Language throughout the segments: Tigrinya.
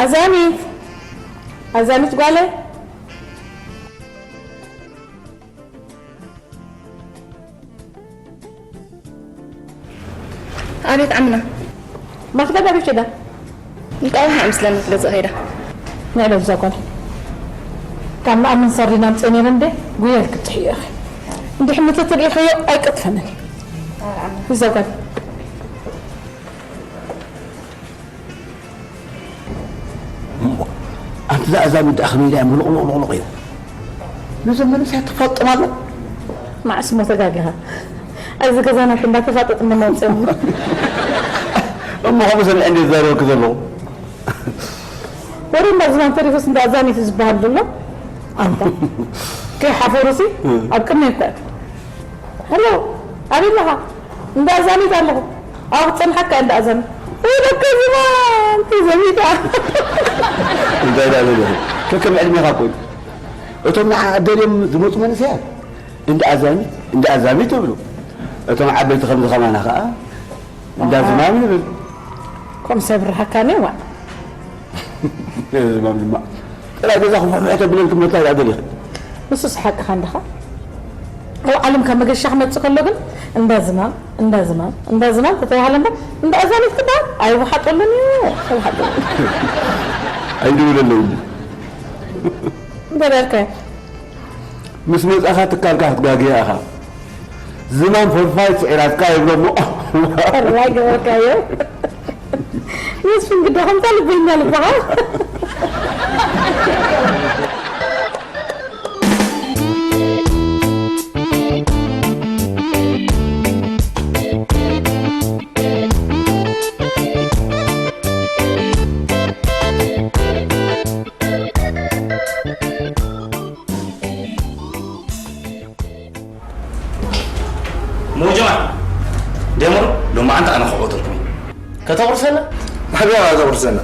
ኣዛሚት፣ ኣዛሚት ጓለ። ኣቤት ዓምና። ማክዳ ዳቤት ሸዳ። እንቃው ምስለን ገዛ ኸይዳ። ንዕለ ብዛ ጓል። ካብ መኣምን ሰሪና ምጽእ ነይረ እንዴ? ጉየል ክትሕዮ ኢኺ። እንዲሕ ምትትል ኢኸዮ ኣይቀጥፈንን። ብዛ ጓል። እሞ፣ ኣንቲ እዛ ኣዛሚት ደኣ ከመይ ኢላ እያ ምሉቕ ሉቕ ሉቕ ሉቕ ኢላ? ነዞም መንእሰያት ትፋጥጦም ኣሎ? መዓስ እሞ ተጋጊኻ? ኣብዚ ገዛና እኮ እንዳተፋጠጥና መውፅኦም። እሞ ከምኡ ሰሚዐ እንዴት ዛረበኪ ዘለኹ? ወረ እንዳ ዝማን ተሪፉስ እንዳ ኣዛሚት ዝበሃል ዘሎ? ኣንታ። ከይሓፈሩሲ ኣብ ቅድመይ እኮ እዮም። ሄሎ፣ ኣበይ ኣለኻ? እንዳ ኣዛሚት ኣለኹ። ኣብ ክጸንሓካ እንዳ ኣዛሚት። ወይ ደቀ ዝማን፣ ተዘሚታ። እንታይ ደኣ ዘለኹ? ከከም ዕድሜኻ እኮ እዩ። እቶም ንዓ ደልዮም ዝመጹ መንእሰያት እንዳ ኣዛሚት፣ እንዳ ኣዛሚት ይብሉ። እቶም ዓበይቲ ከምዚ ከማና ከኣ እንዳ ዝማም ንብል። ከምኡ ሰብርሃካኒ ዋ። ዝማም ድማ ጥራይ ገዛ ክፍሕፍሕ ተብለልኪ መታ ኢላ ደሊኺ። ንሱስ ሓቅኻ እንድኻ። ኣብ ዓለም ካብ መገሻ ክመጽእ ከሎ ግን እንዳ ዝማም፣ እንዳ ዝማም፣ እንዳ ዝማም ተተባህለ እምበር እንዳ ኣዛሚት ክበሃል ኣይወሓጠሉን እዩ። ኣይወሓጠሉን። ኣይድውለለይ እንጂ። እምበር ያልካዮ። ምስ መጻኻ ትካልካ ክትጋግያ ኢኻ። ዝማም ፎርፋይት ስዒራትካ ይብሎ እሞ። ሕራይ ገበርካዮ። መስፍን ግዳ ከምታ ልበኛ ልበኻ። ሞጆማ ደመሩ ሎማዓንቲ ኣነ ክዕወተልኩም እዩ። ከተቑርሰና? ኣበይ ኣበይ ተቑርሰና?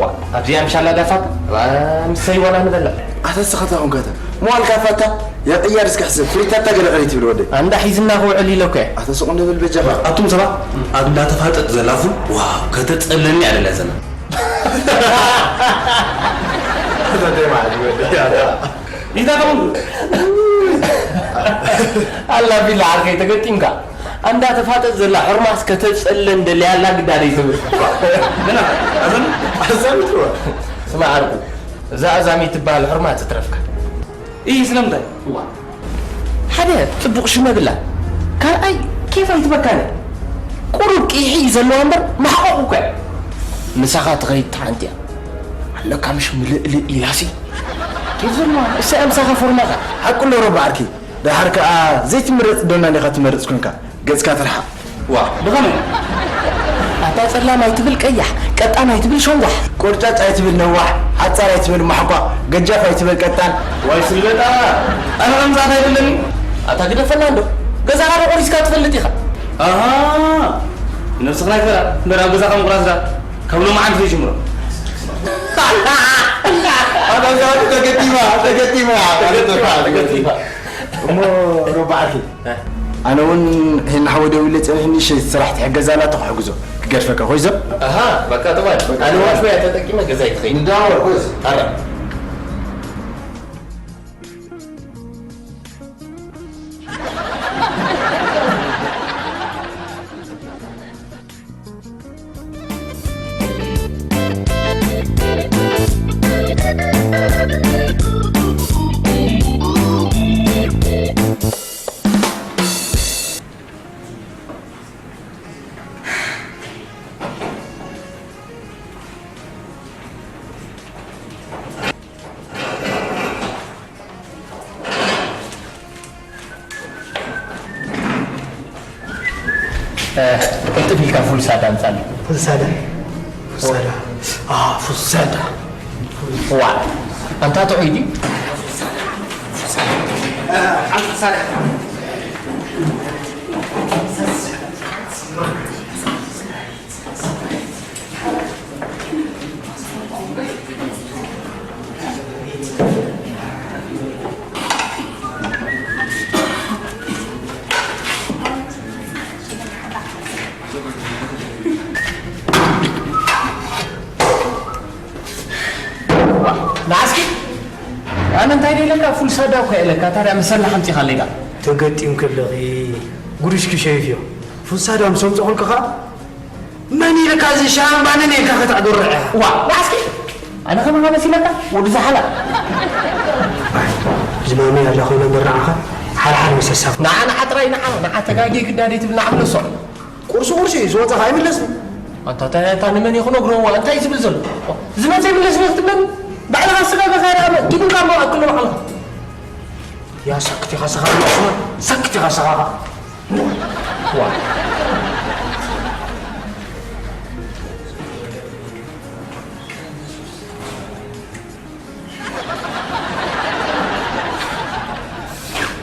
ዋ፣ ኣብዚኣ ምሻላ ዳፋታ? ዋ፣ ምሰይ ዋላ ንበላ። ኣታ ስኻ እንታይ ኮንካ እታ? መዋልካ ፋታ? ያ ቅያር እስኪ ሕሰብ። ፍሪታታ ገለ ቀለይ ትብል ወደይ። ኣንዳ ሒዝና ክውዕል ኢለ እኮ እየ። ኣታ ስቕ እንዶ በል በጃኻ። ኣቱም ሰባት፣ ኣብ እንዳተፋጠጥ ዘላኹም፣ ዋው፣ ከተጸለኒ ኣደላ ዘላ። ኣታ ደይ ማለት ወደይ፣ ኣታ። ኢታ ከመን? ኣላ ቢላ ዓርከይ ተገጢምካ። ኣንዳ ተፋጠጥ ዘላ ሕርማስ ከተጸለን ደልያ ኣላ ግዳ ደይ ትብል። ግና፣ ኣዘን ኣዛሚት ዋ። ስማ ዓርኩ፣ እዛ ኣዛሚት ትበሃል ሕርማስ ትትረፍካ። እይ፣ ስለምንታይ? እዋ። ሓደ ጽቡቕ ሽም የብላን። ካልኣይ ኬፍ ኣይትበካን እያ። ቁሩብ ቂሒ እዩ ዘለዋ እምበር ማሕቆቕ እኮ እያ። ምሳኻ ትኸይድ ሓንቲ እያ። ኣለካ ምሽ ምልእልእ ኢላሲ። ኬፍ ዘለዋ እሳ እያ ምሳኻ ፎርማኻ። ሓቁ ኣሎ ሮባ ዓርኪ። ደሓር ከኣ ዘይትምረጽ ዶና ዲኻ ትመርጽ ኮንካ። ገጽካ ትርሓቕ። ዋ፣ ብኸመይ? ኣታ ጸላም ኣይትብል ቀያሕ፣ ቀጣን ኣይትብል ሸንጓሕ። ቆርጫጭ ኣይትብል ነዋሕ፣ ሓጻር ኣይትብል ማሕቋቕ፣ ገጃፍ ኣይትብል ቀጣን። ዋይ ስልበጣ፣ ኣነ ከምዚ ኣታ ኣይብለኒ። ኣታ ግደፈና እንዶ፣ ገዛኻ ዶ ቆሪስካ ትፈልጥ ኢኻ? ኣሃ፣ ነብስኽና ይፈራ፣ እምበር ኣብ ገዛኻ ምቑራስ ዳ፣ ካብ ሎማዓንቲ ዘይጅምሮ። ኣታ እዛ ተገጢማ፣ ተገጢማ፣ ተገጢማ፣ ተገጢማ። እሞ ሮባ ዓርኪ፣ እ። ኣነ እውን ሄና ሓወይ ደዊለ ጸኒሕኒ፣ ሸይ ስራሕ ትሕገዝ ኣላ፣ ተኽሕግዞ። ክገድፈካ ኮይዞ? ኣሃ፣ በቃ ጥባል። ኣነ ዋሽ ወይ ተጠቂመ ገዛ ይትኸይድ። ንዳወር ኮይዞ። ኣረ። እ፣ ቅልጥፍ ኢልካ ፉል ሳዳ ኣምጻለይ። ፉል ሳዳ? ፉል ሳዳ። አ፣ ፉል ሳዳ። ዋ፣ ኣንታ ጥዑይ ድዩ? እ፣ ሓንቲ ሳዳ። ኢለካ ፉል ሳዳ እኮ ኢለካ፣ ታዲያ መሰላ ከምፂኻለይ ዳ? ተገጢምኪ ኣለኺ፣ ጉድሽኪ ሸይፍዮ። ፉል ሳዳ ምስ ኣምፀኹልኪ ኸዓ፣ መን ኢልካ እዚ ሻምባን ነን ኢልካ ከተዕድሮ ኢኻ? ዋ፣ ዋ፣ እስኪ፣ ኣነ ከማኻ መሲለካ? ወዲ ዝሓላ። ዝማመይ ኣላ ኮይና እምበር ንዓኻ፣ ሓድሓድ መሰሳኹ። ንዓ፣ ንዓ ጥራይ ንዓ፣ ንዓ ተጋጊ ግዳደይ ትብል ንዓ ምለሶ። ቁርሲ ቁርሲ እዩ፣ ዝወፀ ኸዓ ይምለስ። ኣንታ፣ ኣንታ፣ ኣንታ፣ ንመን እዩ ክነግሮ? ዋ፣ እንታይ እዩ ዝብል ዘሎ? ዝመፀ ይምለስ ነው ክትብለኒ? ባዕልኻ ስጋጋ ኸኣ ደኣ ዲጉልካ እሞ ኣክሎ ባዕልኻ። ያ ሳክት ኢኻ ስኻ፣ ሳክት ኢኻ ስኻ። ዋ።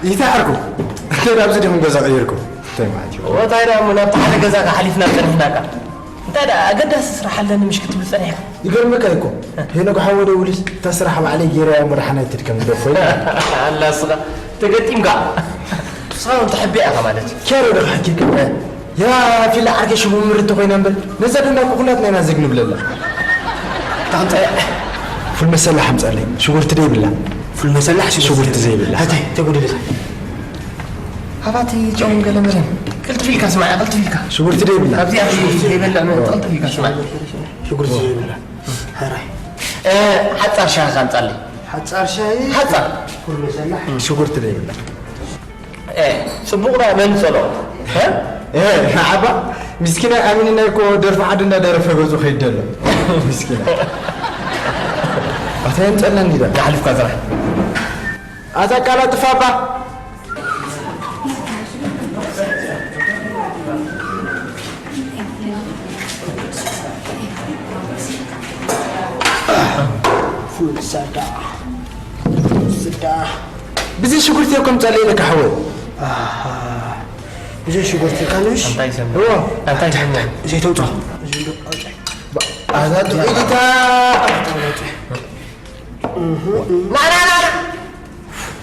ይታ ዓርኩ። እንታይ ኣብዚ ዲኹም ገዛ ቀይርኩም? እንታይ ማለት እዩ? እንታይ ደኣ እሞ ናብቲ ሓደ ገዛኻ ሓሊፍና ጸኒሕናካ። እንታይ ደኣ ኣገዳሲ ስራሕ ኣለኒ ምሽ ክትብል ጸኒሕካ? ይገርመካ እኮ። ሄኖክ ሓወ ደውልስ፣ እታ ስራሕ ባዕለይ ገይረያ እሞ ደሓን ኣይትድከም ዶ ኮይና? ኣላ ስኻ ተገጢምካ። ንስኻ እውን ተሐቢኣ ኢኻ ማለት እዩ። ኬሮ ዶ ክሕኪካ? ያ ፊላ ዓርከይ ሽሙ ምርት ኮይና እምበር፣ ነዛ ደና እኮ ኩላትና ኢና ዘግ ንብለላ። ታንተ ፉል መሰላ ሓምጻለይ። ሽጉርቲ ደይብላ። ፉል መሰላ ሽጉርቲ ዘይብላ። ኣታይ ተጉድልካ። ኣባቲ ጨውን ገለ መለን። ቅልጥፍ ኢልካ ስማዕ፣ ቅልጥፍ ኢልካ። ሽጉርቲ ደይብላ። ኣብዚ ኣብዚ ዘይበልዕ መ-፣ ቅልጥፍ ኢልካ ስማዕ። ሽጉርቲ ዘይብላ። ሕራይ። እ፣ ሓጻር ሻሂ ካምጻለይ። ሓጻር ሻሂ? ሓጻር። ፉል መሰላ። ሽጉርቲ ደይብላ። ኤ፣ ጽቡቕ ደኣ መን ጸልኦ? እ? ኤ፣ ንዓባ፣ ምስኪናይ ኣሚንና እኮ ደርፊ ዓዲ እንዳደረፈ ገጹ ከይድ ደሎ። ምስኪና። ኣታ የምጸልና እንዲዳ። ንሓልፍካ ስራሕ። ኣታ ቃላ ጥፋባ። ፉል ሳዳ። ፉል ስዳ። ብዘይ ሽጉርቲ እኮ ምጻለይ ኢለካ ሓወይ። ኣሃ። ብዘይ ሽጉርቲ ኢልካ ንሽ? እንታይ ይሰምዕ? እዎ። እንታይ ይሰምዕ? ዘይተውጾ። ኣዛ ጥዒት ኢታ። ና፣ ና፣ ና፣ ና።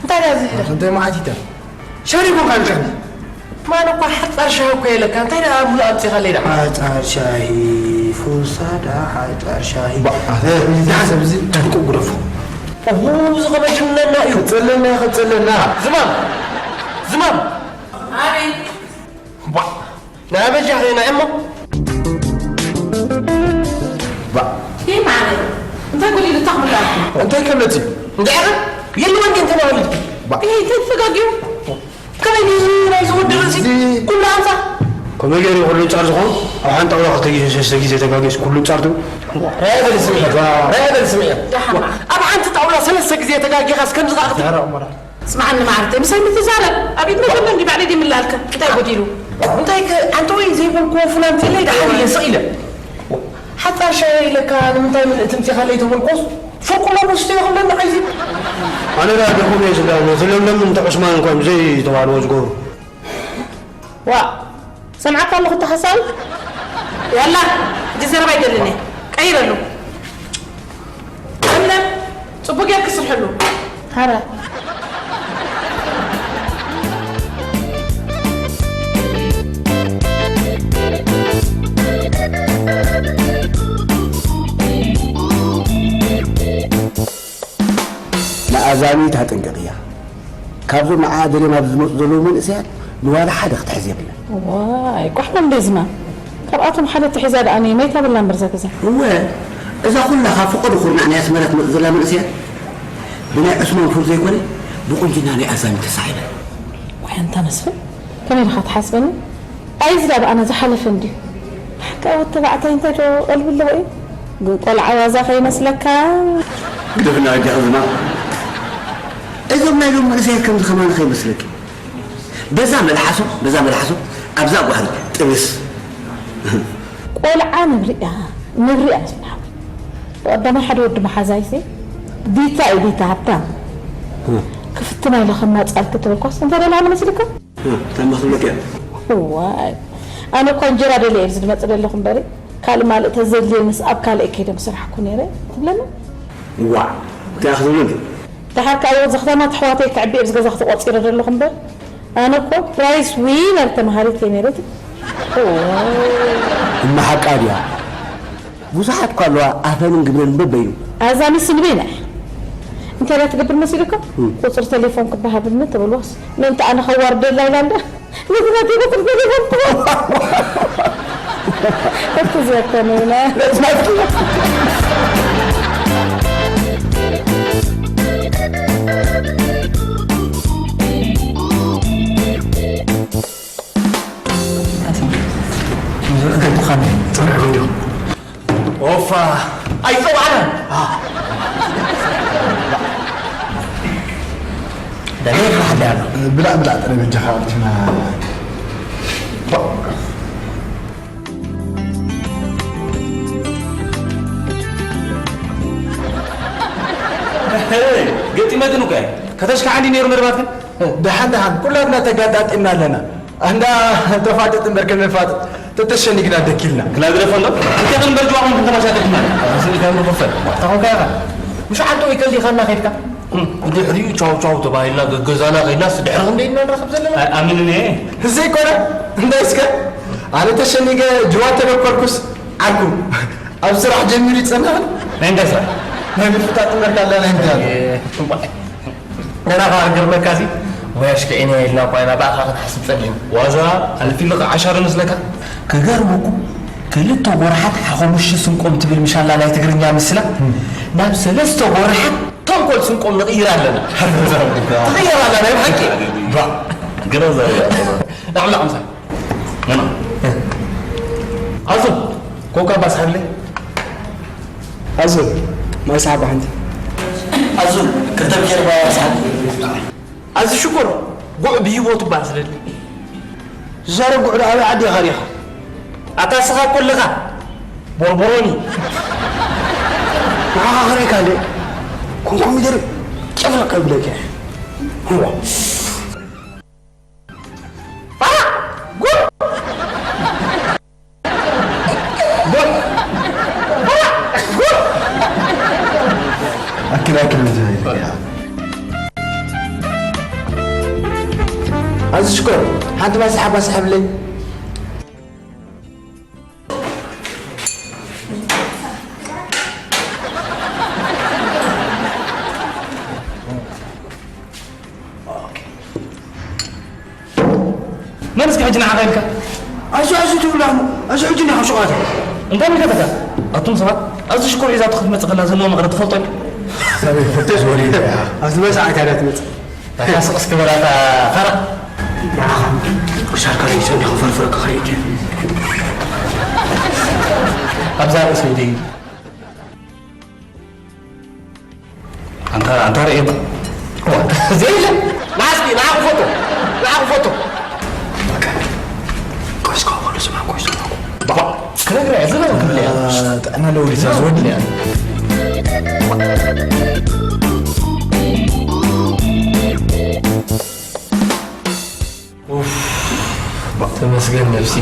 እንታይ ደኣ እዚ ኢለ? እንታይ መዓት ኢታ? ሸሪቡ ካልከኒ። ማን እኳ ሓጻር ሻሂ እኮ የለካ። እንታይ ደኣ ሙሉ ኣምጺኻለይ ደኣ? ሓጻር ሻሂ፣ ፉል ሳዳ ሓጻር ሻሂ። ባ፣ ኣታ፣ እ፣ እዚ ደሓን ሰብ እዚ ጨርቁ ግደፎ። ኦሆ፣ እዚ ከመጅንነና እዩ። ክጽልና፣ ክጽልና። ዝማም፣ ዝማም። ኣቤት። ባ፣ ናይ በጃ ኸይና እሞ። ባ። ይህ ማለት እንታይ ጉድ ኢሉ ታኽብላ? እንታይ ከመት እዩ? እንድሕር የለወን ግን ተባህሉ። ባ። ይሄ ተፈጋጊው። ከመይ እዩ ናይዚ ወዲ ርእሲ? እዚ ኩሉ ኣንጻር። ከመይ ገይሩ ኩሉ ኣንጻር ዝኾን? ኣብ ሓንቲ ጣውላ ክልተ ግዜ፣ ሰለስተ ግዜ ተጋጊስ ኩሉ ኣንጻር ትብል? ራይ በል ስምዒ። ባ። ራይ በል ስምዒ። ደሓን። ኣብ ሓንቲ ጣውላ ሰለስተ ግዜ ተጋጊኻስ ከምዚ ኸኣ ክትብል? ዳራ እሞ ዳ። ስምዓኒ ማዓርተይ፣ ምሳይ ምትዛረብ። ኣብ ኢድ መጀመር እንዲ ባዕለይ ድምላልካ። እንታይ ጎዲሉ? እንታይ ከ-፣ ኣንተ ወይ ዘይበልክዎ ፍላን ፊለይ ደሓን ኢለ ስቕ ኢለ። ሓጻር ሻሂ ኢለካ ንምንታይ ምልእቲ ምጺኻለይ ተበልኮስ? ፍርቁ መብስቲ ይኽለኒ ዓይዚ። ኣነ ደኣ ደኹም እየ ዝብላ፣ ነቲ ለምለም እንተ ዑስማን እንኳ ብዘይ ተባህልዎ ዝገብሩ። ዋእ! ሰምዓካ ኣለኹ፣ እታ ሓሳዊ። ያላ፣ ሕጂ ዘረባ ኣይደልን እየ። ቀይረሉ። ለምለም፣ ጽቡቅ ጌርኪ ስርሕሉ። ሓራ። ንኣዛሚት ኣጠንቅቕያ። ካብዞም ንዓኣ ደልዮም ኣብዚ ዝመጹ ዘለዉ መንእሰያት ንዋላ ሓደ ክትሕዝ የብላን። ዋይ፣ ቋሕሞም ደዝማ። ካብኣቶም ሓደ ተሒዛ ደኣ ነይ መይታ በላ እምበር እዛ ገዛ። እወ፣ እዛ ኩላ ካብ ፈቐዶ ኩርናዕ ናይ ኣስመራ ትመጽእ ዘላ መንእሰያት ብናይ ዑስማን ፉል ዘይኮነ ብቁንጅና ናይ ኣዛሚት ተሳሒባ። ዋይ ኣንታ መስፍን፣ ከመይ ኢልካ ትሓስበኒ? ኣይዝዳ ብኣና ዝሓለፈ እንድዩ። ሓቃ ወዲ ተባዕታይ እንታይ ዶ ቀልቢ ኣለዎ እዩ? ግን ቆልዓ ዋዛ ከይመስለካ። ግደፍና በጃኺ ዝማም። እዞም ናይ ሎሚ መንእሰያት ከምዚ ከማን ከይመስለኪ። በዛ መልሓሶም፣ በዛ መልሓሶም ኣብዛ ጓህሪ ጥብስ። ቆልዓ ነብሪ እያ፣ ነብሪ እያ መስፍን ሓወይ። ብቐዳማይ ሓደ ወዲ መሓዛይሲ ቢታ እዩ፣ ቢታ ሃብታም። ክፍትና ኢለ ከማጻልኪ ተበልኳስ እንታይ ደላኒ መሲልካ? እ፣ ታማ ክትብለኪ እያ። እዋይ፣ ኣነ እኮ እንጀራ ደልየ እየ ኣብዚ ዝመጽእ ዘለኹ እምበሪ፣ ካልእ ማልእ ተዘድልየንስ ኣብ ካልእ ከይደ ምሰራሕኩ ነይረ ትብለኒ? ዋዕ፣ እንታይ ክትብሊ እንዲ? ደሓር ከኣ እዚ ከተማ ኣሕዋተይ ከዕቢ እየ ኣብዚ ገዛ ክተቆጺረ ዘለኹ እምበር፣ ኣነ እኮ ፕራይስ ዊነር ተምሃሪት እየ ነይረ ትብል። እዋይ። እማ ሓቃ ድያ? ብዙሓት እኳ ኣለዋ፣ ኣፈንን ግብረን በበይኑ። ኣዛሚ ስልበይና እያ። እንታይ ትገብር መሲልካ? ቁፅሪ ቴሌፎን ክበሃብኒ ትብልዋስ ምእንቲ ኣነ ከዋርደላ ኢላ እንዳ ነቲ ናተይ ቁፅሪ ቴሌፎን ትበል። እቲ ዘኮነ ኢላ። ኦፋ ኣይፀዋዕና። ደሜ ይፍራሕ ኣሎ። ብላዕ ብላዕ ጥረ በጃኻ ኣብትና። ገጢመትን እኮ እየ። ከተሽካዕኒ ነይሩ መርባትክን? ደሓን ደሓን ኩላትና ተጋጣጢምና ኣለና። ኣንዳ ተፋጠጥ እምበር ከመይ ፋጠጥ? ተተሸኒግና ደኪልና። ክላ ግደፎ እንዶ። እንተ ክንበር ጅዋኹም ከተመሻጠጥና። ስእልካ ምኽፈል። ታኾንካ ኢኻ። ምሽ ዓንቶ ይከሊኻና ኸድካ። ብድሕሪኡ ቻው ቻው ተባሂልና ገገዛና ኸይድናስ ድሕሪ ክንደይ ኢና ንረኽብ ዘለና? ኣይ፣ ኣምንኒ። ህዘይ ኮነ። እንታይ እስከ? ኣነ ተሸኒገ ጅዋ ተደኮርኩስ ዓርኩ። ኣብ ስራሕ ጀሚሩ ይጸናሕ። ናይ እንታይ ስራሕ? ናይ ምፍጣጥ እምበርካ ኣላ ናይ እንታይ ኣላ? ገና ኸዓ ክገርመካ እዚ፣ ወይ ኣሽክዒና ኢልና እኳ ኢና ብኣኻ ክንሓስብ ጸኒሕና። ዋዛ ኣልፊልኻ ዓሻ ዶ መስለካ? ክገርመኩም፣ ክልተ ወርሓት ሓሙሽተ ስንቆም ትብል ምሻላ ናይ ትግርኛ ምስላ፣ ናብ ሰለስተ ወርሓት ተንኮል ስንቆም ንቕይር ኣለና። ትቕየር ኣላ ናይ ብሓቂ። ባ። ግረ ዘርኢ ኣላ። ላዕላ ኣምሳ። ነና። ኣዞ፣ ኮካ ባስሓብለይ። ኣዞ፣ ማይ ሰሓባ ሓንቲ። ኣዞ፣ ክልተ ቢራ ባስሓብ። ኣዚ ሽኮር፣ ጉዕ ብሂቦ ትባል ስለኒ። ዝዛረብ ጉዕ ዶ ኣበይ ዓዲ ኢኻ ሪኻ? ኣታ ስኻ ኮለኻ፣ ቦርቦሮኒ። ንዓኻ ክርእየካ እንደ ኮንኮሚደር ጨፍለቕ ከብለካ። እዋ። ኣክል ኣክል መጃ ይልካ። ኣዚ ሽኮር፣ ሓንቲ ማይ ሰሓባ ሰሓብለይ። መን እስኪ ሕጂ ንዓኻ ኢልካ? ኣዚ፣ ኣዚ ትብሎ ኣሞ፣ ኣዚ ሕጂ ኒኻ ሸውዓተ። እንታይ ኢልካ ተካ? ኣቱም ሰባት፣ ኣዚ ሽኮር ሒዛቶ ክትመጽእ ከላ ዘለዎ መቕረት ትፈልጦ ዶ? ሰበይ ፍርተሽ ወሪዳ እያ። ኣብዚ መሳዕት እያ ትመጽእ። እታ ስቕ እስኪ በላ እታ ፋራ። ንዓኻ፣ ክሳድካ ለይሰ እንዲኻ ፈርፍረካ ኸይድ። ኣብዛ ርእሲ ወደይ። ኣንታ፣ ኣንታ ርኤ ባ-፣ ዋ፣ ዘይለ፣ ናስኪ፣ ንዓኹ ፎቶ፣ ንዓኹ ፎቶ። ቆይ እስከ፣ ቆይ ስማ፣ ቆይ ስማ። ባ-፣ ክነግራ እየ፣ ዝነበረ ክብል እየ። ጥዕና ለወዲ ሰብ ዝወድል እያ። ኡፍ፣ ተመስገን ነብሲ።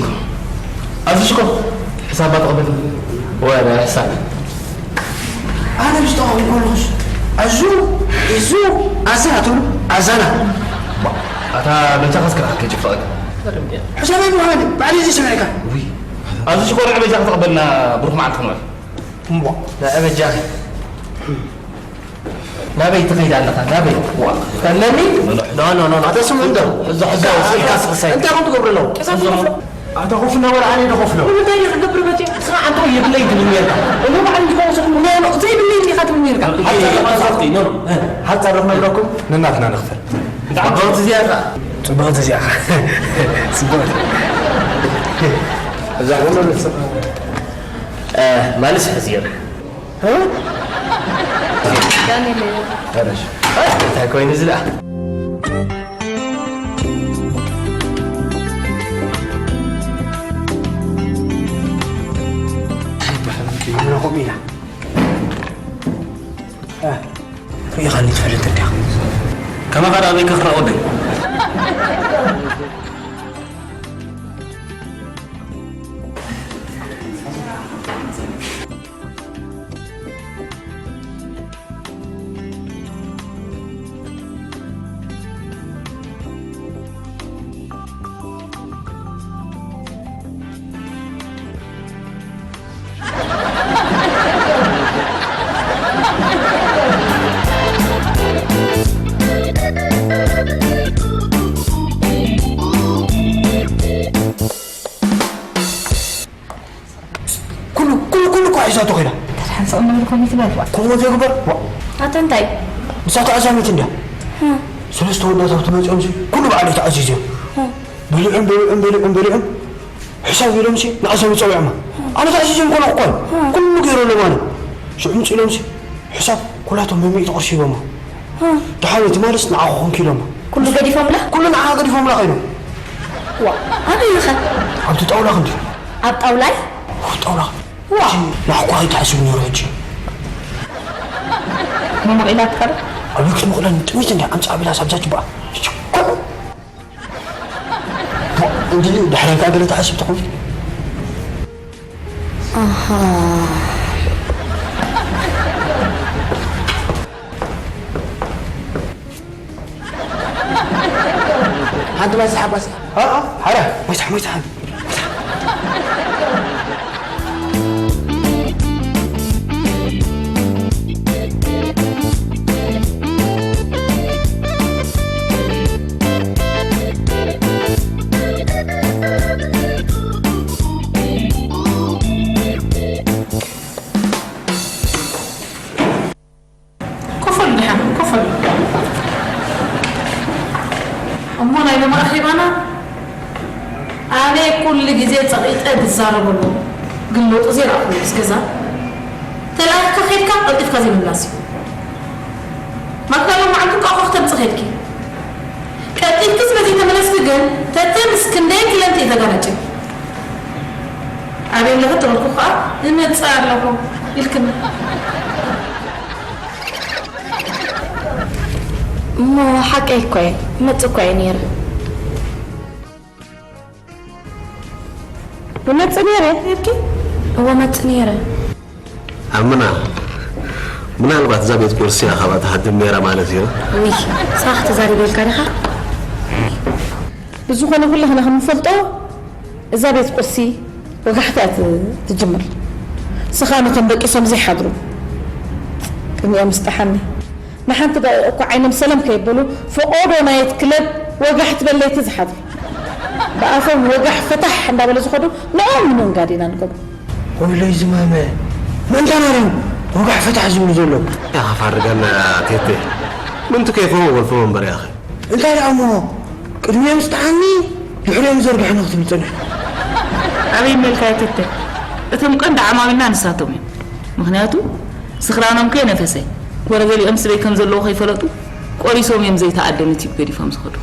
ኣዚ ሽኮር፣ ሕሳባ ተቐበል። ወላ ሕሳብ። ኣነ ምስ ጠቐሙ ከለኹስ፣ ኣዙ፣ ኢዙ፣ ኣዛ ትብሉ፣ ኣዛና። ኣታ በጃኻ እስከ ንዓካ ይጭፍለቐካ። ሕሳበይ ምዃኒ፣ ባዕለይ ዘይሰሚዐካ። ውይ፣ ኣዚ ሽኮር ንዕ በጃኻ ተቐበልና፣ ብሩኽ መዓልቲ ክንበል። እምቧ። ንዕ በጃኺ። ናበይ ትኸይድ ኣለኻ? ናበይ? ዋ፣ ፈለኒ? ኖ፣ ኖ፣ ኖ፣ ኖ። ኣታ ስም እንዶ። እዛ ሕዛ ወሰድካ ስቕሳይ። እንታይ ከም ትገብሩ ኣለዉ? ቄሳር ዝኸፍሎ። ኣታ ኮፍ እናበለ ኣነ ዶ ከፍሎ? ንምንታይ ኢኻ ክገብር መፂኡ? ስራሕ ኣንተ የብለይ ትብል ነርካ። እሞ ባዕሉ ዝኮነ ሰብ ኖ፣ ኖ፣ ዘይብለይ እንዲኻ ትብል ነርካ። ሓታ ለማሳቲ፣ ኖ፣ ኖ። ሓፃ ዶ ክነግረኩም? ነናትና ንኽፈል። ብጣዕሚ ጽብቕቲ እዚኣ ኢኻ። ጽብቕቲ እዚኣ ኢኻ። ጽብቕቲ። እዛ ኩሉ ንጽ-፣ እ፣ ማንስ ሕዚር? እ? ዳንኤል እዩ። ሕርሽ። እንታይ ኮይኑ እዚ ደኣ? ምናኹም ኢና። እ፣ ርኢኻኒ ትፈልጥ እንዲኻ። ከማኻ ደኣ ኣበይ ክኽረቕ ወደይ? ንሳቶ ከይዳ። ተሓንሳእ ነብር ኮሚት በልዋ። ከምኡ ዘይግበር። ዋ። ኣታ እንታይ? ንሳቶ ኣዛሚት እንድያ። ሰለስተ ወዳት ኣብቲ መጺኦም ሲ ኩሉ በዓል ተኣዚዝዮም። በሊዖም፣ በሊዖም፣ በሊዖም፣ በሊዖም። ሕሳብ ኢሎም ሲ ንኣዛሚት ጸዊዖማ። ኣነ ተኣዚዝዮም ኮነ እኮ። ኩሉ ገይረሎም ኣነ። ሽዑ ምጽእ ኢሎም ሲ ሕሳብ ኩላቶም ብሚእቲ ቅርሺ ሂቦማ። ደሓን ትማልስ ንዓኹ ኮንኪ ኢሎማ። ኩሉ ገዲፎምላ? ኩሉ ንዓ ገዲፎምላ ከይዶም። ዋ፣ ኣበይ ኢኻ? ኣብቲ ጣውላ ክንዲ። ኣብ ጣውላይ? ኣብ ጣውላ። ዋ። ንዓኹ ኣይትሓስብ ነይሩ ሕጂ። መመቒላ ትቐር? ኣብ ክትመቕለን ጥሚት እንድያ ኣምጻ ኣቢላ ሳብዛ ጅባኣ። እንዲ ድሕረን ከኣ ገለ ትሓስብ ትኾን? ኣሃ። ሓንቲ ማይ ሰሓብ፣ ማይ ሰሓብ። ኣ፣ ኣ፣ ሓራ፣ ማይ ሰሓብ፣ ማይ ሰሓብ። ኮፈሉ ድሓን፣ ኮፈሉ። እሞ ናይ ሎሚ ኣኼባና ኣነ ኩሉ ግዜ ጸቒጠ ዝዛረበሉ ግን ለውጢ ዘይረኣኹሉ ምስ ገዛ ተላኢኽካ ከድካ ቀልጢፍካ ዘይምምላስ እዩ። ማክዳ ሎም መዓልቲ እንቋቑሖ ክተምጽእ ከድኪ። ቀልጢፍኪ ስለ ዘይተመለስኪ ግን ተተ ምስ ክንደይ ክለንቲ እዩ ተጋነጭ። ኣበይ ኣለኺ ተበልኩ ከኣ እመጽእ ኣለኹ ኢልክኒ። እሞ ሓቀይ እኮ እየ፣ እመጽእ እኮ እየ ነይረ። እመጽእ ነይረ ኢልኪ? እወ፣ እመጽእ ነይረ። ኣምና፣ ምናልባት እዛ ቤት ቁርሲ እያ ካብኣ ትሃድም ነይራ ማለት እዩ። ውይ፣ ሳኽ ተዛሪበልካ ዲኻ? ብዝኾነ ኩላህና ከም ንፈልጦ እዛ ቤት ቁርሲ ወጋሕታ እያ ት-፣ ትጅምር። ንስኻ ንከም ደቂሶም ዘይሓድሩ ቅድሚኦም ምስጣሓኒ። ንሓንቲ ደቂቕ እኳ ዓይኖም ሰለም ከየበሉ፣ ፈቖዶ ናይት ክለብ ወጋሕ ትበል ለይቲ ዝሓድሩ። ብኣፎም ወጋሕ ፈታሕ እንዳበለ ዝኸዱ ንኦም ንምንጋድ ኢና ንገብሮ። ወይለይ ዝማመ፣ መን ተናርዮም ወጋሕ ፈታሕ ዝብሉ ዘለዉ? ኢኻ ፋርገና ቴቴ። ምንቱ ከይፈው ወልፎ መንበር ያኸ። እንታይ ደኣ እሞ፣ ቅድሚኦም ዝጠዓኒ፣ ድሕሪኦም ዘርግሐኒ ክትብል ጸኒሑ። ኣበይ መልካ ይትተ? እቶም ቀንዲ ዓማዊልና ንሳቶም እዮም። ምኽንያቱ፣ ስኽራኖም ከይነፈሰ፣ ወረ ገሊኦም ስበይ ከም ዘለዉ ከይፈለጡ፣ ቆሪሶም እዮም ዘይተኣደነ ቲፕ ገዲፎም ዝኸዱ።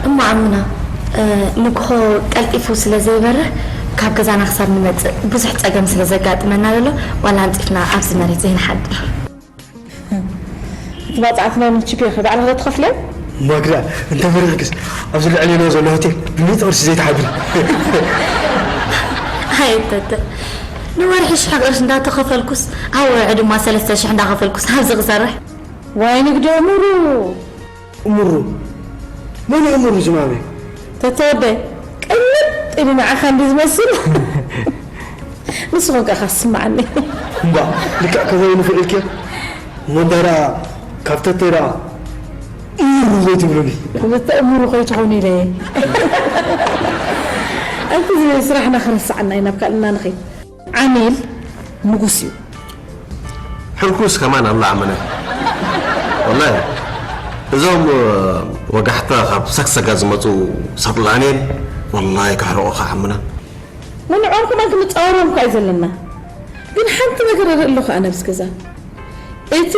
እሞ ዓምና፣ እ፣ ንግሆ ቀልጢፉ ስለ ዘይበርህ፣ ካብ ገዛና ክሳብ ንመጽእ ብዙሕ ጸገም ስለ ዘጋጥመና ዘሎ፣ ዋላ ኣንጺፍና ኣብዚ መሬት ዘይንሓድር። እቲ ባጽዕቲ ናይ ምንችፕ ኢኺ ባዕልኺ ዶ ትኸፍልዮ? ማግዳ፣ እንተ መሪቕክስ፣ ኣብዚ ልዕሌና ዘሎ ሆቴል ብሚእቲ ቅርሺ ዘይትሓድሪ። ኣይተተ፣ ንወርሒ ሽሕ ቅርሺ እንዳተኸፈልኩስ፣ ኣብ ወርሒ ድማ ሰለስተ ሽሕ እንዳኸፈልኩስ ኣብዚ ክሰርሕ። ዋይ ንግዶ ምሩ። እምሩ? መን እዩ እምሩ ዝማመ? ተተወደ፣ ቅልጥ ኢሉ ንዓኻ እንዲ ዝመስል። ንሱ ኾንካ ኢኻ ዝስምዓኒ። እምባ፣ ልክዕ ከምኡ ንኽእል ኢልክዮ? እሞ እንታይ ደኣ፣ ካብ ተተ ደኣ እምሩ ዘይትብሉኒ? ክልተ እምሩ ከይትኾኑ ኢለ እየ። ኣብቲ ስራሕና ክረስዓና እዩ፣ ናብ ካልእና ንኸይድ። ዓሚል ንጉስ እዩ። ሕንኩስ ከማን ኣላ ዓምና። ወላሂ፣ እዞም፣ እ፣ ወጋሕታ ካብ ሰግሰጋ ዝመጹ ሰጥላኔን፣ ወላሂ፣ ክሕርቑኻ ዓምና። ንዕኦም ከማን ክንጻወሮም እኳ እዩ ዘለና። ግን ሓንቲ ነገር እርኢ ኣለኹ ኣነ ኣብዚ ገዛ። እቲ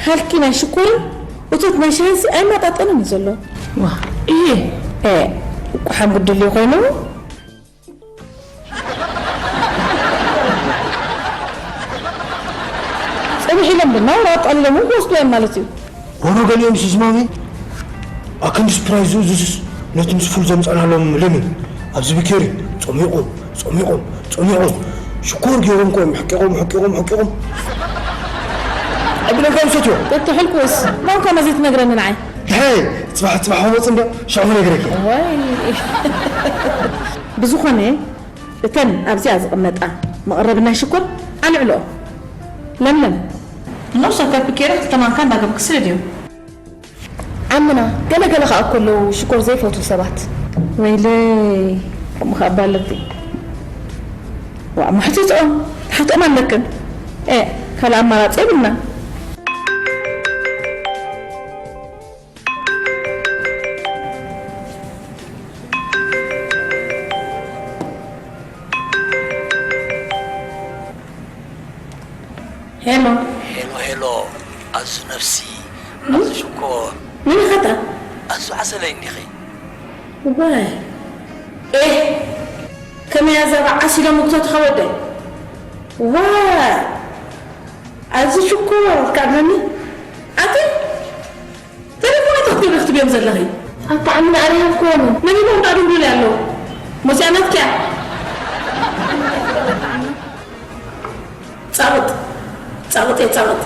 ሃልኪ ናይ ሽኮርን እቶት ናይ ሻሂንሲ ኣይመጣጠንን እዩ ዘሎ። ዋ፣ እየ። እ፣ ቁሓም ግድልዩ ኮይኑ ጽንሕ ኢሎም ድማ ራጥ ኣሎም ክወስዱ እዮም ማለት እዩ። ወሮ ገሊኦም ስዝማሚ ኣክንዲ ስፕራይዝ ዝስስ ነቲ ምስ ፉል ዘምጻናሎም ለሚን ኣብዚ ብኬሪ ጸሚቖም፣ ጸሚቖም፣ ጸሚቖም ሽኮር ገይሮም ኮም ሕቂቖም፣ ሕቂቖም፣ ሕቂቖም። ኣቢሎም ከም ሰትዮ። ተትሕልኩስ ማን ኮነ ዘይትነግረኒ ንዓይ? ድሕረይ ጽባሕ፣ ጽባሕ ክመጽእ እንዶ ሽዑ ክነግረኪ። ወይ። ብዝኾነ እተን ኣብዚኣ ዝቕመጣ መቐረቢ ናይ ሽኮር ኣልዕልኦ። ለምለም። እኖ ሰከፍ ኬረ ክልተ ማንካ እንዳገብክ ስለ ድዩ? ዓምና፣ ገለ ገለ ኸኣ እኮ ኣለዉ ሽኮር ዘይፈትዉ ሰባት። ወይለይ፣ ከምኡ ኸኣ እባ ኣለኩ። ዋ፣ እሞ ሕተትኦም፣ ትሓትኦም ኣለክን። ኤ፣ ካልእ ኣማራጺ የብልና። ሄሎ። ሄሎ፣ ሄሎ፣ ኣዙ ነፍሲ፣ ኣዙ ሽኮር። ምን ኸታ? ኣዙ ዓሰለይ እንዲኺ? ዋይ። ኤህ፣ ከመይ ኣዛባ ዓሲሎም እግቶትኻ ወደይ? ዋይ። ኣዙ ሽኮር፣ ካብለኒ? ኣቲ? ተሌፎን ተኽትብ ክትብዮም ዘለኺ? ኣታ ዓሚና ኣነ ሃብክዎም። መን ኢሎም ዳድብሉኒ ኣለዉ? መሲኣናትኪያ? ጻቕጥ፣ ጻቕጥ እየ ጻቕጥ።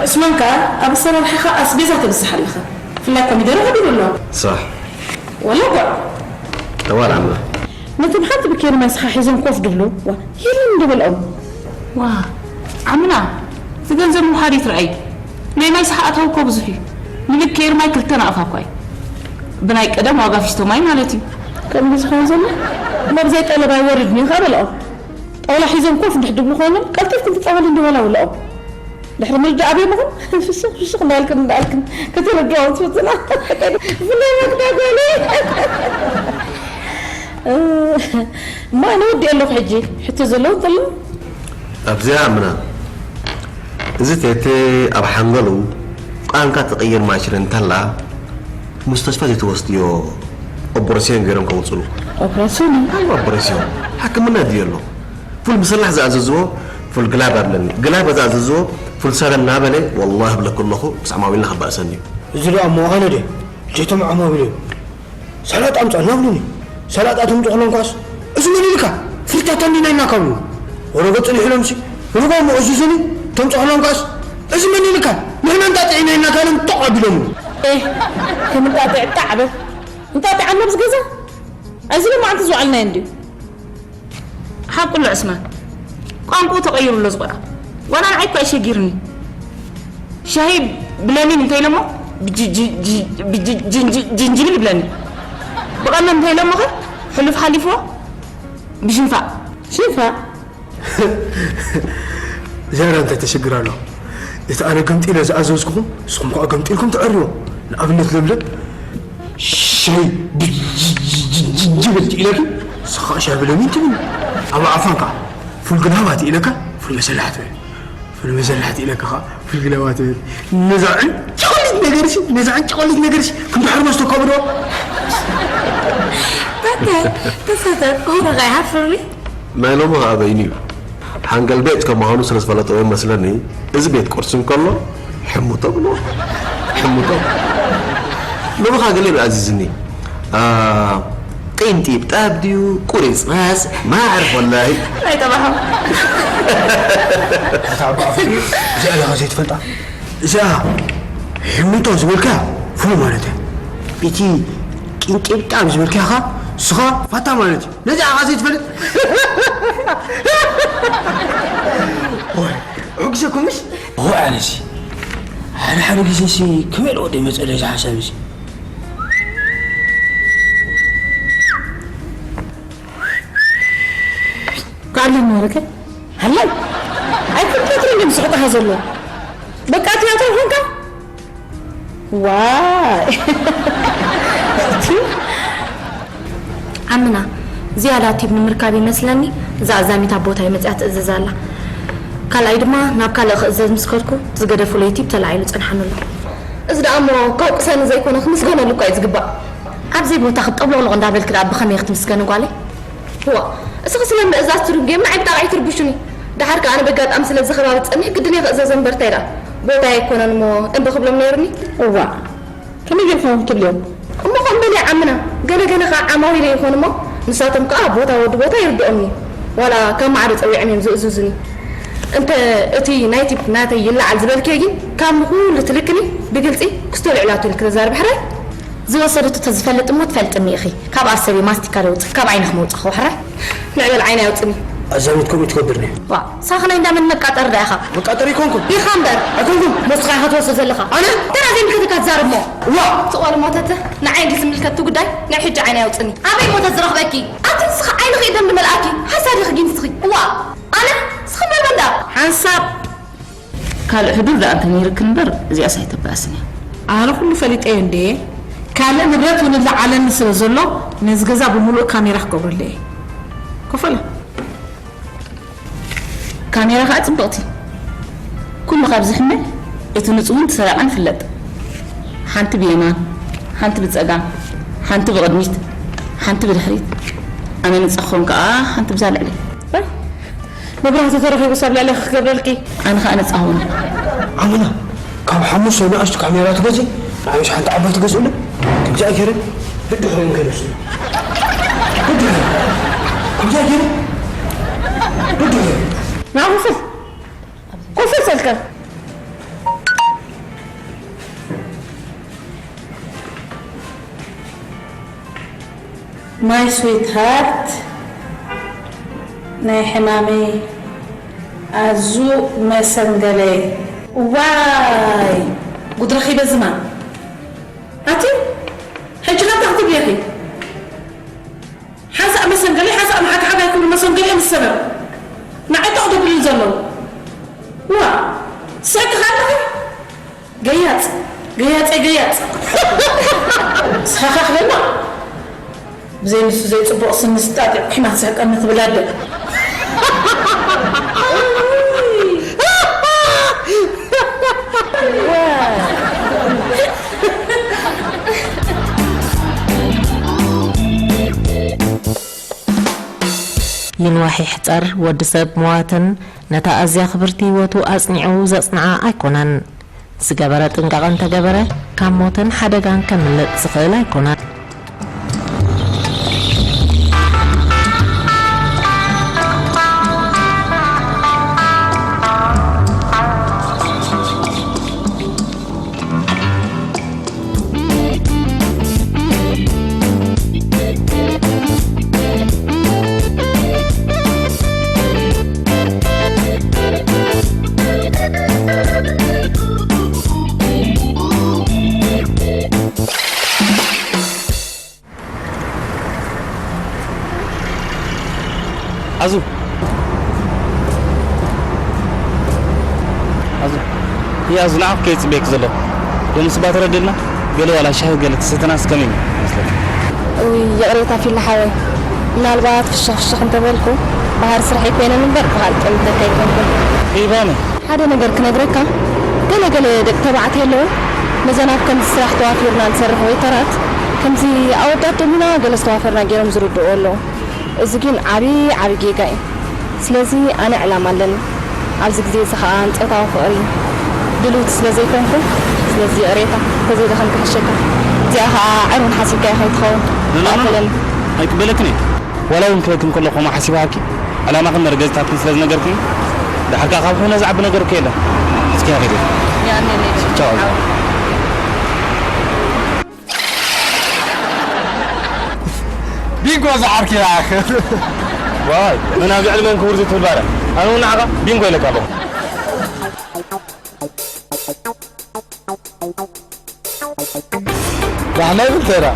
ዑስማን ከኣ ኣብ ኣሰራርሓኻ ኣስቤዛ ተብዝሕ ኣለኻ። ብፍላይ ኮሚደረ ከቢሩ ኣሎ። صح። ወላ ጓዕ። ተዋል ዓማ። ነቶም ሓንቲ ብኬሪ ማይ ስኻ ሒዞም ኮፍ ድብሉ፣ ዋ፣ የለን ዶ በልኦም። ዋ፣ ዓምና፣ እቲ ገንዘብ ምውሓድ ይትረኣይ። ናይ ማይ ስኻ ኣታዊ እኮ ብዙሕ እዩ። ንብኬሪ ማይ ክልተ ናቕፋ እኳ እዩ። ብናይ ቀደም ዋጋ ፊስቶ ማይ ማለት እዩ። ከምዚ ዝኾን ዘሎ፣ እሞ ብዘይ ጠለብ ኣይወርድን እዩ፣ ከኣ በልኦም። ጣውላ ሒዞም ኮፍ እንድሕር ድብሉ ኮይኖም፣ ቀልጢፍኩም ትጻወሉ እንዲ ወላ ውልኦም። ድሕሪ ምርዳእ ኣበይ ምኹን? ፍሽኽ ፍሽኽ እንዳልክን እንዳልክን ከተረድኦም ትፍትና። ብፍላይ መግዳ ጓለይ። እማ ኣነ ወዲኤ ኣለኹ ሕጂ። ሕቶ ዘለዎ እንተሎ? ኣብዚኣ ምና። እዚ ቴቴ ኣብ ሓንገሉ ቋንቋ ትቕይር ማሽን እንተላ፣ ሙስተሽፋ ዘይትወስድዮ ኦፕረስዮን ገይሮም ከውፅሉ። ኦፕረስዮን? ኣይ ኦፕረስዮን። ሕክምና ድዮ ኣሎ? ፉል ምስላሕ ዝኣዘዝዎ ፉል ግላብ ኣለኒ። ግላብ ዝኣዘዝዎ ፉል ሰረ እናበለ ወላሂ እብለኩ ኣለኹ ምስ ዓማዊልና ከባእሰኒ እዩ። እዚ ደኣ እሞ ኣነ ድየ? ጀቶም ዓማዊል እዮም። ሰላጣ ኣምጻልና ብሉኒ። ሰላጣ ትምጹ ከለንኳስ፣ "እዚ መን ኢልካ? ፍርታታ እንዲና ኢልናካ" ብሉኒ። ወረጎ ጽኒሑ ኢሎምሲ፣ ርጎ እሞ እዙዙኒ፣ ተምጹ ከለንኳስ፣ "እዚ መን ኢልካ? ንሕና እንጣጢዕና ኢልናካ" ኢሎም ጦቕ ኣቢሎምኒ። ኤህ፣ ከም እንጣጢዕ ጣዕ በል። እንጣጢዕ ኣሎ ኣብዚ ገዛ? ኣብዚ ሎማዓንቲ ዝውዓልናዮ እንድዩ። ሓቁ ኣሎ ዑስማን። ቋንቋኡ ተቐይሩ ኣሎ እዚ ቆልዓ። ዋላ ንዓይ እኳ እዩ ሸጊርኒ። ሻሂ ብለሚን እንተ ኢሎሞ፣ ብጅ-፣ ጅ-፣ ጅ-፣ ብጅ-፣ ጅንጅ-፣ ጅንጅብል ይብለኒ። ብቐመም እንተ ኢሎሞ ኸ፣ ሕሉፍ ሓሊፍዎ፣ ብሽንፋእ። ሽንፋእ? እዚኣ እንታይ ተሽግር ኣሎ? እቲ ኣነ ገምጢለ ዝኣዘዝኩኹም፣ ንስኹም ከኣ ገምጢልኩም ትዕርዎ። ንኣብነት ለምለም፣ ሻሂ ብጅ-፣ ጅ-፣ ጅ-፣ ጅንጅብል ኢለኪ፣ ንስኻ ሻሂ ብለሚን ትብል። ኣብ ዓፋን ከኣ፣ ፉል ግላባት ኢለካ፣ ፉል መሰላሕ ትብል። ፉል መሰላሕ ኢለካ ከኣ፣ ፉል ግላባት ትብል። ነዛ ዕንጨቆሊት ነገርሲ፣ ነዛ ዕንጨቆሊት ነገርሲ፣ ክንዲ ሕርመስ ተካብዶ? ተተ፣ ተሰተ፣ ቁም ነገር ይሃፍርኒ። ናይ ሎሚ ኸኣ በይኑ እዩ። ሓንገል ቤት ከም ምዃኑ ስለ ዝፈለጠዎ ይመስለኒ፣ እዚ ቤት ቁርሲ እንከሎ፣ ሕሙቶ ብሎ፣ ሕሙቶ። ሎሚ ኸኣ ገለ እዩ ኣዚዝኒ። አ፣ ቂንጢብጣብ ድዩ፣ ቁርጽራጽ፣ ማዕርፍ ወላሂ። ኣይጠባሖም። እታ ኣባ ፍቅሪ፣ እዚኣ ኢኻ ዘይትፈልጣ? እዚኣ ሕሙቶ ዝበልካ ፍሉ ማለት እያ። እቲ ቂንጢብጣብ ዝበልካ ኢኻ፣ ንስኻ ፋታ ማለት እዩ። ነዚ ኣኻ ዘይትፈልጥ? ኦይ፣ ዕጉሰኩምስ? ኦይ፣ ኣነሲ፣ ሓደ ሓደ ግዜሲ ክመልኦ ዶ ይመጸለይ እዚ ሓሳብ እዚ? ከኣለኒ ወረቀት? ሃላይ! ኣይኮንኩን ትርንዲ ምስሕቕኻ ዘሎ። በቃ ትያትር ኾንካ? ዋይ! እቲ ዓምና ዝያዳ ቲብ ንምርካብ ይመስለኒ እዛ ኣዛሚት ኣብ ቦታይ መጽያ ትእዝዝ ኣላ። ካልኣይ ድማ ናብ ካልእ ክእዘዝ ምስ ከድኩ ዝገደፉለይ ቲብ ተላዒሉ ጸንሓኒ ኣሎ። እዚ ደኣ እሞ ከውቅሰኒ ዘይኮነ ክምስገነሉ እኳ እዩ ዝግባእ። ኣብ ዘይቦታ ክትጠብሎቕሎቕ እንዳበልኪ ደኣ ብኸመይ ክትምስገኒ ጓለይ? እዋ፣ እስኺ ስለ ምእዛዝ ትድንጉየኒ ንዓይ ብጣቕዒ ትርብሹኒ። ደሓር ከኣ ኣነ በጋጣሚ ስለዚ ከባቢ ጸኒሐ ግድን እየ ክእዘዞ እምበር እንታይ ደኣ ቦታይ ኣይኮነን እሞ እምቢ ክብሎም ነይሩኒ። እዋእ፣ ከመይ ጌርካ እውን ክትብልዮም? እሞ ከም በሊ ዓምና፣ ገለ ገለ ከኣ ዓማዊለ ይኾኑ እሞ ንሳቶም ከኣ ቦታ ወዲ ቦታ ይርድኦም እዩ። ዋላ ካብ ማዕዶ ጸዊዖም እዮም ዝእዝዙኒ። እንተ እቲ ናይ ቲፕ ናተይ ይለዓል ዝበልክዮ ግን ካብ ንኹሉ ትልክኒ ብግልጺ ክስቶ ልዕላቶ ኢልኪ ተዛረቢ ሕራይ። ዝወሰደቶ ተዝፈልጥ እሞ ትፈልጥኒ ኢኺ። ካብ ኣሰብ ማስቲካ ደውጽእ፣ ካብ ዓይንኺ መውጻእኺ ዋሕራይ። ንዕበል ዓይኒ ኣውጽኒ። ኣዛሚት ከምኡ ትገብር ነይ። ዋ፣ ሳኽናይ እንዳመን መቃጠር ዳ ኢኻ? መቃጠር ይኮንኩ። ኢኻ እምበር። ኣይኮንኩ። መስኻ ኢኻ ትወስድ ዘለኻ። ኣነ? ተራ ዘይምልከተካ ትዛረብ እሞ። ዋ! ስቕ በል እሞ ተተ፣ ንዓይ እንዲ ዝምልከቱ ጉዳይ ናይ ሕጂ ዓይና የውፅኒ። ኣበይ እሞ ተዝረኽበኪ? ኣቲ ንስኻ ዓይንኺ ደም ድመልኣኪ። ሓሳድ ኢኺ ጊን ንስኺ። ዋ! ኣነ? ስኽም በል በንዳ። ሓንሳብ ካልእ ሕዱር ደኣ እንተ ነይርክን እምበር፣ እዚኣስ ኣይተባእስን እያ። ኣነ ኩሉ ፈሊጠዮ እንድየ። ካልእ ንብረት እውን ኣለዓለኒ ስለ ዘሎ፣ ነዚ ገዛ ብምሉእ ካሜራ ክገብረሉ እየ። ኮፈለ። ካሜራ ከኣ ጽብቕቲ። ኩሉ ካብ ዝሕመ፣ እቲ ንጹህን እቲ ሰራቕን ፍለጥ። ሓንቲ ብየማን፣ ሓንቲ ብጸጋም፣ ሓንቲ ብቕድሚት፣ ሓንቲ ብድሕሪት። ኣነ ንጻ ክኸውን ከኣ ሓንቲ ብዛ ልዕሊ። መብራህቲ ተረኺቡ ሰብ ልዕሊ ክገብረልኪ። ኣነ ኸኣ ነጻ ኹን። ዓመና፣ ካብ ሓሙሽተ ንኣሽቱ ካሜራ ትገዝእ፣ ንዓይሽ ሓንቲ ዓባይ ትገዝእሉ። ከምዚኣ ገይረ ብድሕሪኦም ከይደርሱ። ብድሕሪ። ከምዚኣ ገይረ ብድሕሪ። ንዓ ኮፍ በል። ኮፍ በል ሰልከ። My sweetheart፣ ናይ ሕማመይ ኣዙ መሰንገለይ። ዋይ፣ ጉድ ረኺበ ዝማን። ኣቲ፣ ሕጂ ከ እንታይ ክትብሊ ኢኺ? ሓንሳእ መሰንገለይ፣ ሓንሳእ መሓግሓግ ኣይኮኑ መሰንገለይ ምስ ሰበብ። ንዓይ ጦቕ ደብልሉ ዘለዉ። ዋ፣ ስሕቂ ከ ኣለኺ? ገያጽ፣ ገያጸይ ገያጽ። ስሓኻኽ በላ። ብዘይ ንሱ ዘይጽቡቕ ስኒ ስጣጢ ኲናት ዘሕቀኒ ትብል ኣደ። ይንዋሕ ይሕጸር፣ ወዲ ሰብ መዋትን ነታ ኣዝያ ክብርቲ ህይወቱ ኣጽኒዑ ዘጽንዓ ኣይኮነን። ዝገበረ ጥንቃቐ እንተገበረ፣ ካብ ሞትን ሓደጋን ከምልጥ ዝኽእል ኣይኮነን። ኣዙ። ኣዙ። ይህ ኣዙ ንዓኹ ከይጽበየክ ዘሎ። ሎሚ ስባ ተረድልና፣ ገለ ዋላ ሻሂ ገለ ተሰተናስ ከመይ ይመስለካ? እውይ፣ ይቕሬታ ፊላ ሓወይ። ምናልባት ፍሽኽ ፍሽኽ እንተበልኩ፣ ባህሪ ስርሐይ ኮይነን እምበር፣ ብኻልእ ጠሚተካ ኣይኮንኩን። ይባነ። ሓደ ነገር ክነግረካ፣ ገለ ገለ ደቂ ተባዕትዮ ኣለዉ፣ ነዘን ኣብ ከምዚ ስራሕ ተዋፊርና ንሰርሕ ዌይተራት፣ ከምዚ ኣወዳት ደሚና ገለ ዝተዋፈርና ገይሮም ዝርድኡ ኣለዉ። እዚ ግን ዓቢ ዓቢ ጌጋ እዩ። ስለዚ ኣነ ዕላማ ኣለኒ። ኣብዚ ግዜ እዚ ኸኣ ንጾታዊ ፍቕሪ ድልውቲ ስለ ዘይኮንኩ፣ ስለዚ ይቕሬታ እንተዘይደኸምካ ይሕሸካ። እዚኣ ኸኣ ዕሩን ሓሲብካያ ከይትኸውን። ኖ፣ ኖ፣ ኖ። ኣይበለኒ። ኣይቅበለክን እየ። ዋላ እውን ክበኪ እንከሎ ከምኡ ሓሲበ ሃብኪ፣ ዕላማኽን መርገጺታትክን ስለ ዝነገርክኒ፣ ደሓር ከኣ ካብ ሕነ ዝዓቢ ነገር እኮ የለን። እስኪ ከይደ። ቻው። ቢንጎ ዝዓርኪ ይኣኽል። ዋይ፣ መናግዕ ዕድመን ክቡር ዘይትብል ባርያ። ኣነ እውን ንዓኻ ቢንጎ ኢለካ ኣለኹ። ዳሕና ይብል ተራ።